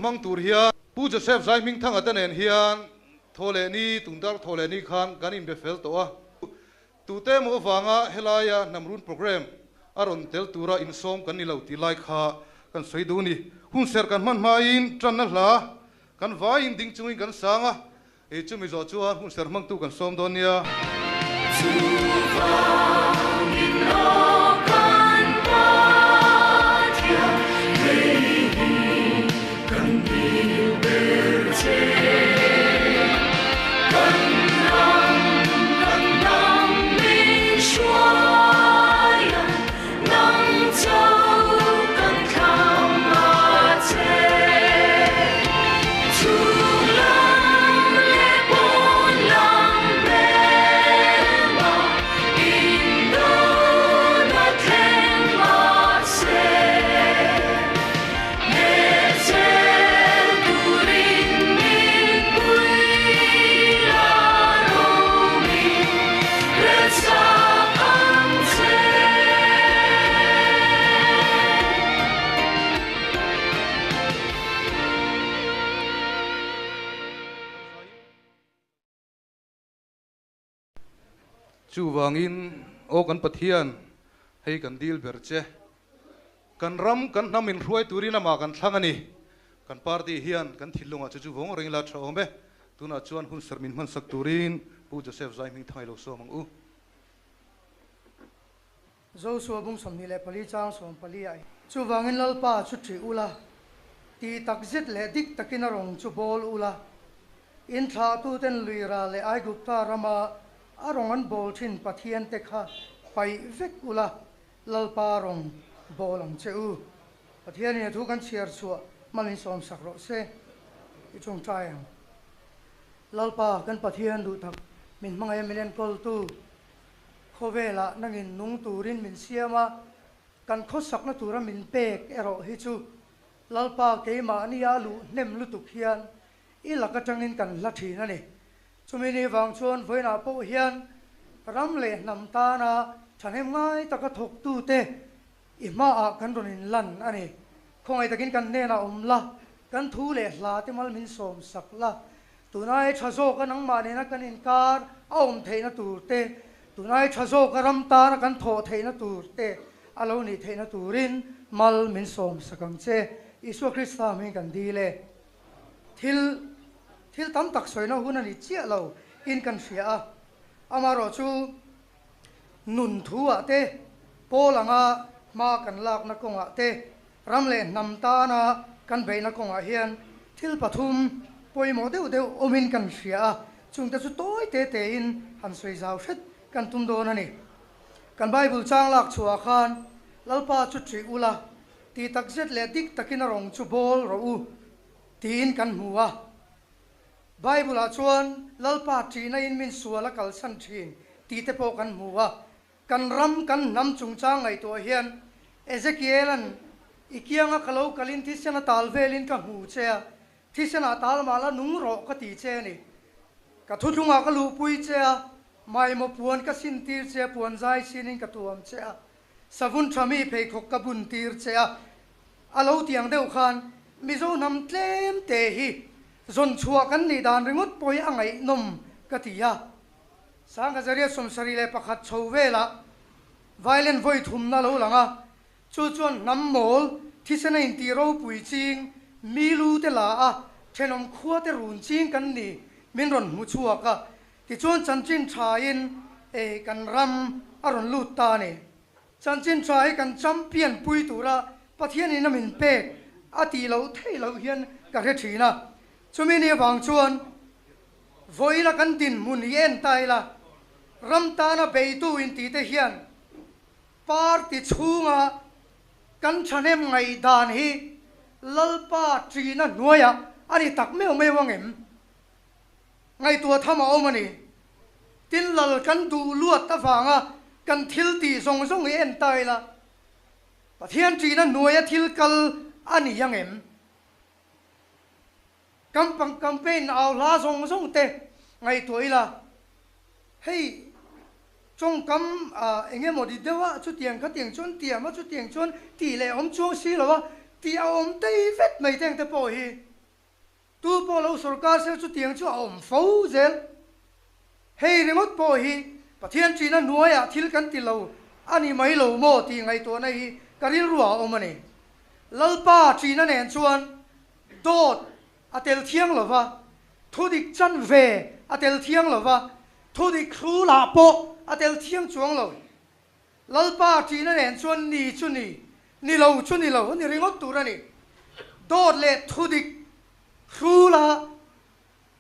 hmang tur hian Pu Joseph Zaihmingthanga te nen hian Thawhlehni, Tungdar Thawhlehni khan kan inbe fel tawh a. Tute emaw avanga helaia Hnamrun Programme a rawn tel tura insawm kan ni lo tih lai kha kan sawi duh a ni. Hunserh kan hman hmain tanna hla kan vaiin ding chungin kan sang a, chumi zawh chuan hunserh hmangtu kan sawm dawn nia. Chuvangin aw kan Pathian, hei hi kan dil ber che. Kan ram, kan hnam min hruai a, nang cho kan thlang a che. Chhung lam leh pawn lam hmel a indawn a thleng mahse, he zel turin min pui la romin relsak ang che. Chuvangin, aw kan Pathian, hei kan dil ber che. Kan ram, kan hnam in hruai turin amah kan thlang a ni. Kan party hian kan thinlungah chu chu vawng reng ila tha awm e. Tunah chuan hun serh min hmansak turin Pu Joseph Zaihmingthanga i lo sawm ang u. Josua bung 24 chang 14 ah Chuvangin Lalpa chu ṭih ula, tih tak zet leh dik takin a rawng chu bawl ula, in thlahtuten lui ral leh Aigupta rama a rawng an bawl ṭhin Pathiante kha paih vek ula, Lalpa rawng bawl ang che u. Pathianin a thu kan chhiar chhuah hmalin sawmsak rawh se i ṭawngṭai ang. Lalpa kan Pathian duh tak min hmangaih a min enkawltu Khawvelah nangin nung turin min siam a, kan khawsakna tura min pek erawh hi chu Lalpa keimahnia luh hnem lutuk hian i lak atangin kan hla thin a ni. Chumi ni vang chuan vawiinah pawh hian ram leh hnam tana thahnem ngai taka thawktute i hmaah kan rawn inlan a ni. Khawngaih takin kan hnenah awm la, kan thu leh hla te mal min sawm sak la, Tunai tha zawka nangmah nena kan inkar a awm theihna tur te, tunai tha zawka ram tana kan thawh theihna tur te a lo nih theihna turin mal min sawm sak ang che. Isua Krista hming kan dil e. Thil thil tam tak sawina hun a ni chiah lo in kan hria a, amaherawh chu nun thu ah te, pawl anga hma kan lakna kawngah te, Ram leh hnam tana kan beihna kawngah hian thil pathum pawimawh deuh deuh awmin kan hria a, chungte chu tawi te tein han sawi zau hret kan tum dawn a ni. Kan Bible chang lak chhuahah khan, Lalpa chu ṭih ula, tih takzet leh dik takin a rawng chu bawl rawh u, tiin kan hmu a. Bible-ah chuan Lalpa ṭihna in min sual a kalsan ṭhin tih te pawh kan hmu a. Kan ram kan hnam chungchang ngaihtuah hian Ezekiel-a'n i kianga ka lo kalin thisen a tal velin ka hmu che a, thisenah tal mah la nung rawh ka ti che a ni. Ka thuthlungah ka luhpui che a, maimaw puan ka sin tir che a, puan zai sinin ka tuam che a, savun tha mi pheikhawk ka bun tir che a. A lo tiang deuh khan Mizo hnam tlem te hi zawn chhuah kan nih dan ringawt pawh hi a ngaihnawm ka ti a. 1971 chho velah violent vawi thumna lo lang a, chu chuan hnam mawl thisena intih ropui ching mi lu te la a, thenawm khua te run ching kan ni min rawn hmu chhuak a, tichuan chanchin thain ei kan ram a rawn lut ta a ni. Chanchin tha hi kan champion pui tura Pathianin a min pek a tih loh theih loh hian ka hre thin a, chumi ni avang chuan Vawiila kan dinhmun hi en ta ila, ram tana beitu intihte hian party chhunga kan thahnem ngaihdan hi Lalpa ṭihna hnuaiah a ni tak meuh meuh ang em? Ngaihtuah tham a awm a ni. Tin, Lal kan duh luat avanga kan thil tih zawng zawng hi en ta ila, Pathian ṭihna hnuaia thil kal a ni ang em? Campang campaign au hla zawng zawng te ngaihtuah ila, hei tawngkam eng emaw di deuh a, chutiang khatiang chuan tiam a, chutiang chuan tih leh awm chuang si lo a, tih a awm tei vet mai teng te pawh hi. Tu pawh lo sorkar sel chutiang chu a awm fo zel. Hei ringawt pawh hi Pathian ṭihna hnuaiah thil kan ti lo a ni mai lo maw tih ngaihtuahna hi ka rilruah a awm a ni. Lalpa ṭihna nen chuan dawt a tel thiang lo va, thudik chanve a tel thiang lo va, thudik hrulah pawh a tel thiang chuang lo. Lalpa ṭihna nen chuan ni chu ni, ni lo chu ni lo a ni ringawt tur a ni. Dawt leh thudik hrula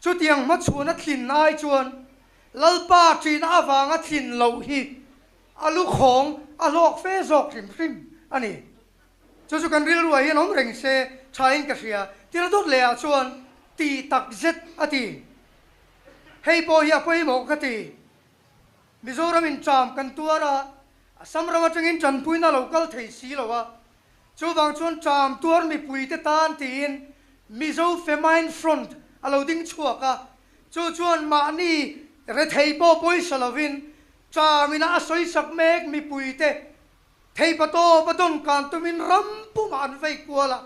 chutiang hmachhuan a thlin ai chuan Lalpa ṭihna avanga thlin loh hi a lukhawng a hlawk fe zawk hrim hrim a ni. Chu chu kan rilruah hian awm reng se thain ka hria. Tira dawt lehah chuan tih tak zet a ti. Hei pawh hi a pawimawh ka ti. Mizoram in ṭam kan tuar a, Assam ram aṭangin ṭanpuina a lo kal thei si lo a, chuvang chuan ṭam tuar mipuite tan tiin Mizo Famine Front a lo ding chhuak a, chu chuan mahni rethei pawh pawisa lovin ṭam ina a sawisak mek mipuite theipa tawp a dawn kan tumin ram pumah an vei kual a,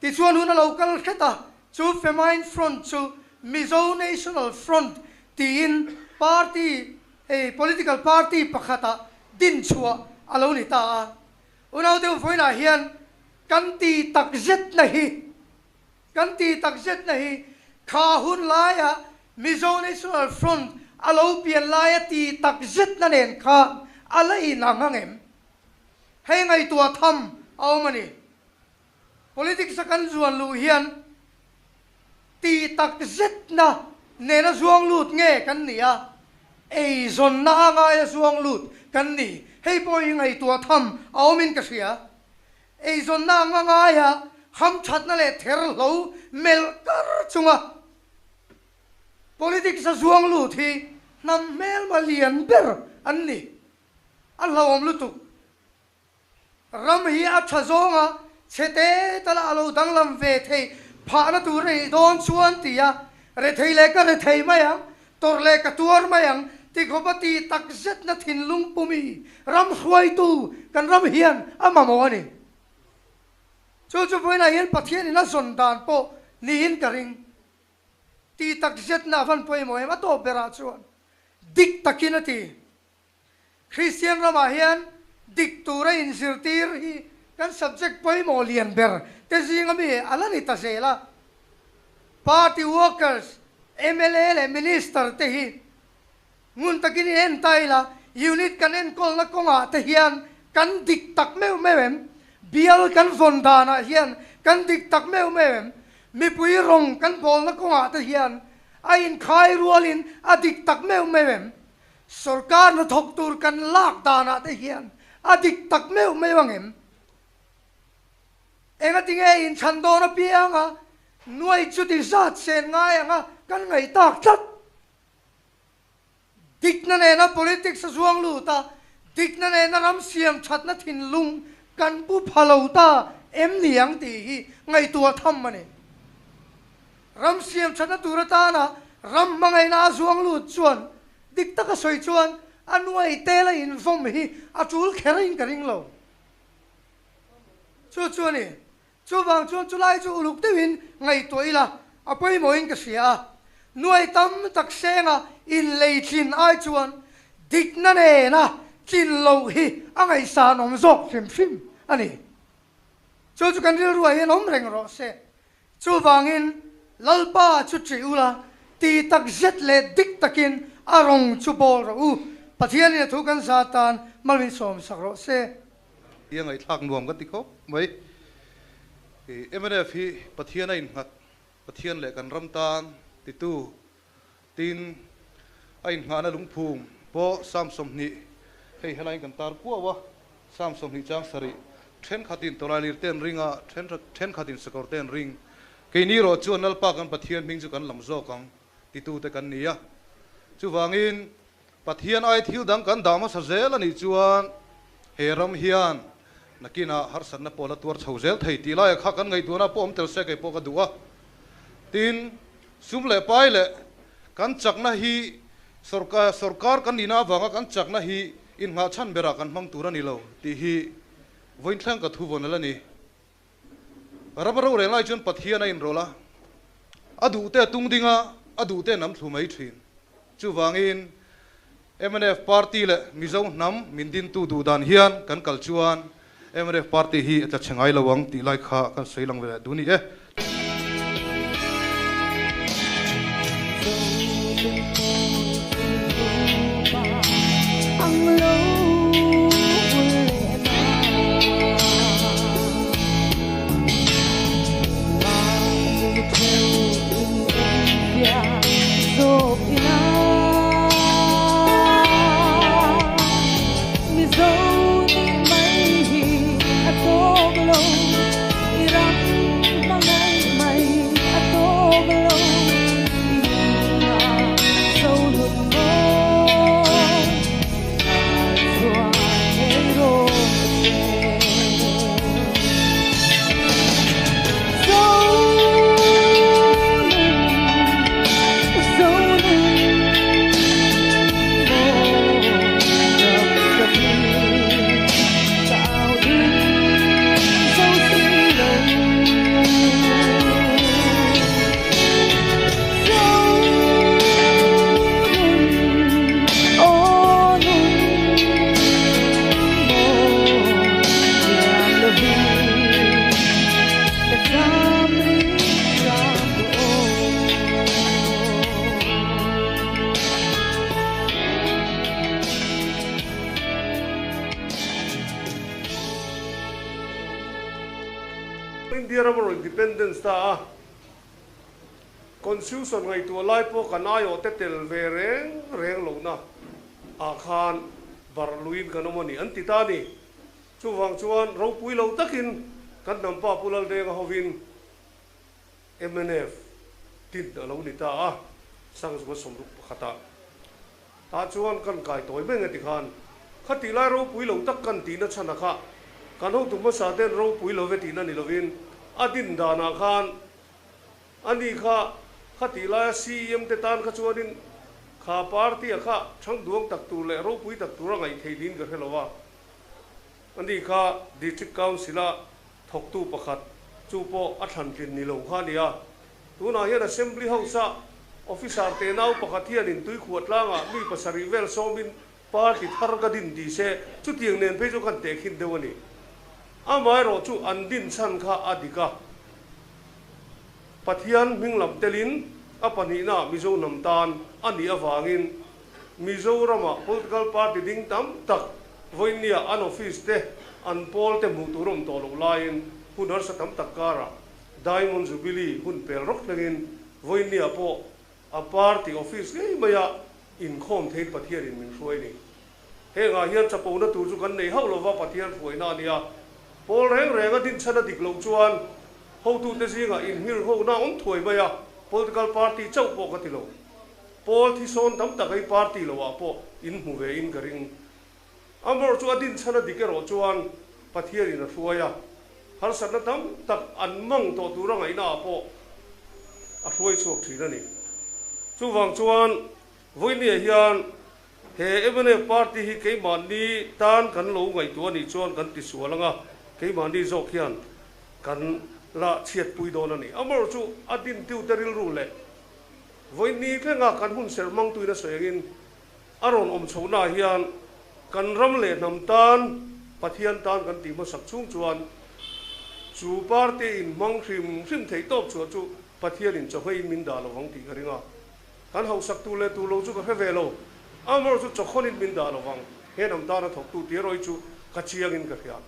Tichuan hun a lo kal hret a, chu Famine Front chu Mizo National Front tiin party, hei political party pakhatah din chhuah a lo ni ta a. Unau deuh vawiinah hian kan ti tak zetna hi, kan ti tak zetna hi kha hun laia Mizo National Front a lo pian laia ti tak zetna nen khan a la inang ang em? Hei ngaihtuah tham a awm a ni. Politics a kan zuan luh hian tih tak zetna nena zuang lut nge kan ni a, eizawnna a ngaia zuang lut kan ni. Hei pawh hi ngaihtuah tham a awmin ka hria. Eizawnna anga ngaia hamthatna leh therhlo melh kar chunga politics a zuang lut hi hnam hmelma lian ber an ni. A hlauhawm lutuk. Ram hi a tha zawnga chhe te tala a lo danglam ve theih phahna tur a nih dawn chuan ti a, rethei leh ka rethei mai ang, tawrh leh ka tuar mai ang ti khawp a tih tak zetna thinlung pumi ram hruaitu kan ram hian a mamawh a ni. Chu chu vawiinah hian Pathianin a zawn dan pawh niin ka ring. Tih tak zetna a van pawimawh em? A tawp berah chuan dik takin a ti. Kristian ramah hian dik tura inzirtir hi kan subject pawimawh lian ber te zinga mi a la ni ta zel a. Party workers, mla leh minister te hi ngun takin in en ta ila, unit kan enkawlna kawngah te hian kan dik tak meuh meuh em? Bial kan vawn danah hian kan dik tak meuh meuh em? Mipui rawng kan bawlna kawngah te hian a inkhai rualin a dik tak meuh meuh em? Sorkar hnathawk tur kan lak danah te hian a dik tak meuh meuh ang em? Engatinge inchhan dawn apianga nuai chuti zat sen ngai anga kan ngaih tak tlat? Dikna nena politics a zuang lut a, dikna nena ram siam thatna thinlung kan pu pha lo ta em ni ang tih hi ngaihtuah tham a ni. Ram siam thatna tur atana ram hmangaihna a zuang lut chuan dik taka sawi chuan a nuai tela invawm hi a tul kher in ka ring lo. Chu chu a ni. Chuvang chuan chulai chu uluk deuhin ngaihtuah ila a pawimawhin ka hria a. Nuai tam tak senga inlei tlin ai chuan dikna nena tlin loh hi a ngaihsanawm zawk hrim hrim a ni. Chu chu kan rilruah hian awm reng rawh se. Chuvangin, Lalpa chu ṭih ula, ti tak zet leh dik takin a rawng chu bawl rawh u. Pathianin a thu kan za tan malmin sawmsak rawh se. Tia ngaihthlak nuam ka ti khawp mai. Mnf hi Pathian a innghat, Pathian leh kan ram tan titu Tin, a inngahna lungphum pawh Psalm 20, hei helaiin kan tar kuau a, Psalm 20 chang sarih, thenkhatin tawlailir te an ring a, thenkhatin sakawr te an ring. Keini erawh chuan Lalpa kan Pathian hming chu kan lam zawk ang titute kan ni a. Chuvangin, Pathian ai thil dang kan dah hmasa zel a nih chuan he ram hian nakinah harsatna pawh la tuar chho zel thei tih laia kha kan ngaihtuahna pawh awm tel se kei pawh ka duh a. Tin, sum leh pai leh kan chakna hi sawrkar sawrkar kan nihna avanga kan chakna hi inngah chhan berah kan hmang tur a ni lo tih hi vawiinthleng ka thu vawn a la ni. Ram rorel lai chuan Pathian a inrawlh a. A duhte a tung ding a, a duhte a nam thlu mai thin. Chuvangin mnf party leh Mizo hnam min dintu duh dan hian kan kal chuan mnf party hi a tla chhe ngai lo ang tih lai kha kan sawi lang ve leh duh ni e. India ram a rawn independence ta a, Constitution ngaihtuah lai pawh kan aiawh te tel ve reng reng lohna ah khan barh luiin kan awm a ni an ti ta a ni. Chuvang chuan ropui lo takin kan hnam pa Pu Laldenga hovin mnf tin a lo ni ta a, Sangzunga sawmruk pakhatah tah chuan kan kai tawi mai nge tikhan khatih lai ropui lo tak kan tihna chhan a kha kan hotu hmasa ten ropui lo ve tihna ni lovin a din danah khan A ni kha, khatih laia CEM te tan kha chuanin kha party-a kha thangduang tak tur leh ropui tak tur a ngaih theih niin ka hre lo a. A ni kha District Council-a thawktu pakhat chu pawh a thlantlin ni lo kha a ni a. Tunah hian Assembly House-a officer tenau pakhat hianin tuikhuah tlangah mi pasarih vel sawmin party thar ka din ti se, chutiang nen phei chu kan tehkhin deuh a ni. Amaherawh chu an din chhan kha a dik a. Pathian hming lam telin a pahnihna Mizo hnam tan a nih avangin Mizorama political party ding tam tak vawinia an office te an pawl te hmuh tur awm tawh loh laiin hun harsa tam tak karah Diamond Jubilee hun pel rawk thlengin vawinia pawh a party office ngei maia inkhawm theiin Pathianin min hruai ni. Hengah hian chapona tur chu kan nei hauh lova Pathian hruaina a nia. Pawl reng reng a dinchhan a dik loh chuan hotute zingah inhmirhona a awm thuai mai a, political party chauh pawh ka ti lo. Pawl thisawn tam tak hei party loah pawh inhmu ve in ka ring. Amor chu a dinchhan a dik erawh chuan Pathianin a hruai a, harsatna tam tak an mang tawh tura ngaihnaah pawh a hruai chhuak thin a ni. Chuvang chuan vawinia hian He mnf party hi keimahni tan kan lo ngaihtuah a nih chuan kan tisual ang a, keimahni zawk hian kan la chhiatpui dawn a ni. Amaherawh chu a dintiute rilru leh vawiinni thlenga kan hun serh hmangtuin a sawi angin a rawn awm chhohnaah hian kan ram leh hnam tan Pathian tan kan tih hmasak chhung chuan chu party in hmang hrim hrim theih tawp chhuah chu Pathianin chawhmeiin min dah lovang tih ka ring a. Kan hausak tur leh tur lo chu ka hre ve lo. Amor chu chawkhawnin min dah lo vang. He hnam tana thawktu tia rawi chu ka chiangin ka hria.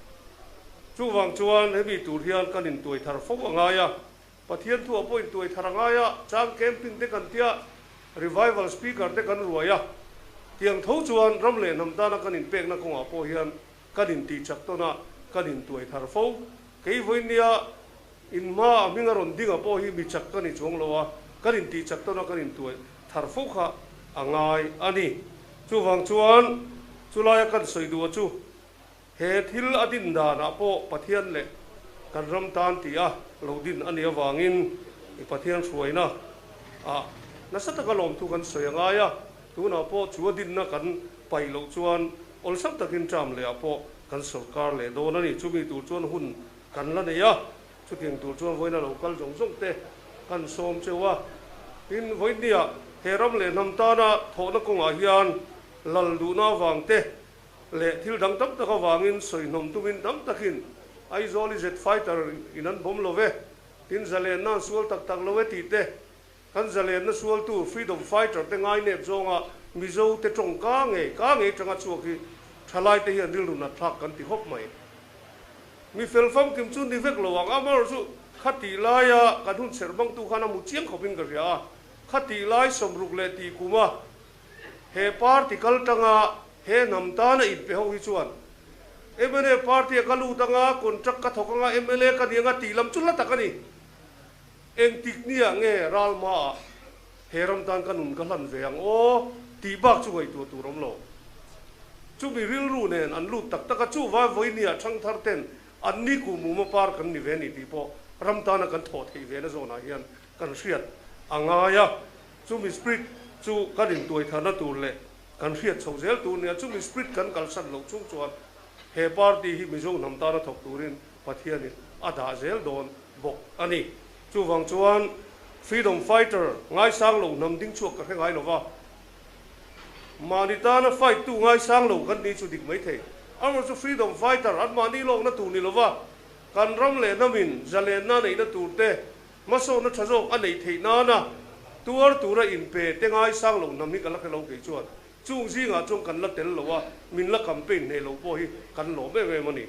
Chuvang chuan hemi tur hian kan intuai thar fo a ngai a. Pathian thuah pawh intuai thar a ngai a, chang camping te kan tia, revival speaker te kan ruai a. Tiang tho chuan ram leh hnam tana kan inpekna kawngah pawh hian kan intihchak tawn a, kan intuai thar fo. Kei vawinia In hma a hming a rawn ding a pawh hi mi chak ka ni chuang lo a, kan intih chak tawn a kan intuai thar fo kha a ngai a ni. Chuvang chuan chulaia kan sawi duh a chu he thil a din danah pawh Pathian leh kan ram tan tih a lo din a nih avangin i Pathian hruaina ah nasa taka lawmthu kan sawi a ngai a, tunah pawh chu a dinna kan paih loh chuan awlsam takin term leh ah pawh kan sawrkar leh dawn a ni. Chumi tur chuan hun Kan la nei a, chutiang tur chuan vawiina lo kal zawng zawng te kan sawm cheu a. Tin, vawinia he ram leh hnam tana thawhna kawngah hian lal duhna avang te leh thil dang tam tak avangin sawi hnawm tumin tam takin Aizawl i jet fighter in an bawm lo ve, tin zalenna an sual tak tak lo e tih te, kan zalenna sualtu freedom fighter te ngainep zawnga Mizo te tawng ka ngei ka ngei tanga chhuak hi thalai te hian rilru nat thlak kan ti hawp mai. Mi fel famkim chu ni vek lo ang, amaherawh chu khatih laia kan hun chherh bangtu khan a hmu chiang khawpin ka hria a, khatih lai 60 tih kuma he party kal tanga he hnam tana inpe ho hi chuan mnf party a ka lut anga contract ka thawk anga mla ka ni anga tih lam chu la tak a ni. Engtik nia nge ral hmaah he ram tan ka nun ka hlan ve ang aw tih bak chu ngaihtuah tur awm lo. Chumi rilru nen an lut tak tak a, chuvai vawinia thangthar ten an ni kum uma par kan ni ve ni tih pawh ram tana kan thawh theih ve na zawnah hian kan hriat a ngai a. Chumi spirit chu kan intuai tharna tur leh kan hriat chhoh zel tur nia, chumi spirit kan kalsan loh chung chuan he party hi Mizo hnam tana thawk turin Pathianin a dah zel dawn bawk a ni. Chuvang chuan freedom fighter ngaisang lo hnam ding chhuak ka hre ngai lova, mahni tana fight tu ngaisang lo kan ni chu dik mai thei. Amaherawhchu chu freedom fighter an mahni lawkna tur ni lova, kan ram leh hnamin zalenna neihna tur te, hmasawhna tha zawk a neih theih nana tuar tura inpe te ngaisang lo hnam hi ka la hre lo kei chuan. Chung zingah chuan kan la tel lo a, min la campaign hneh lo pawh hi kan lawm em em a ni.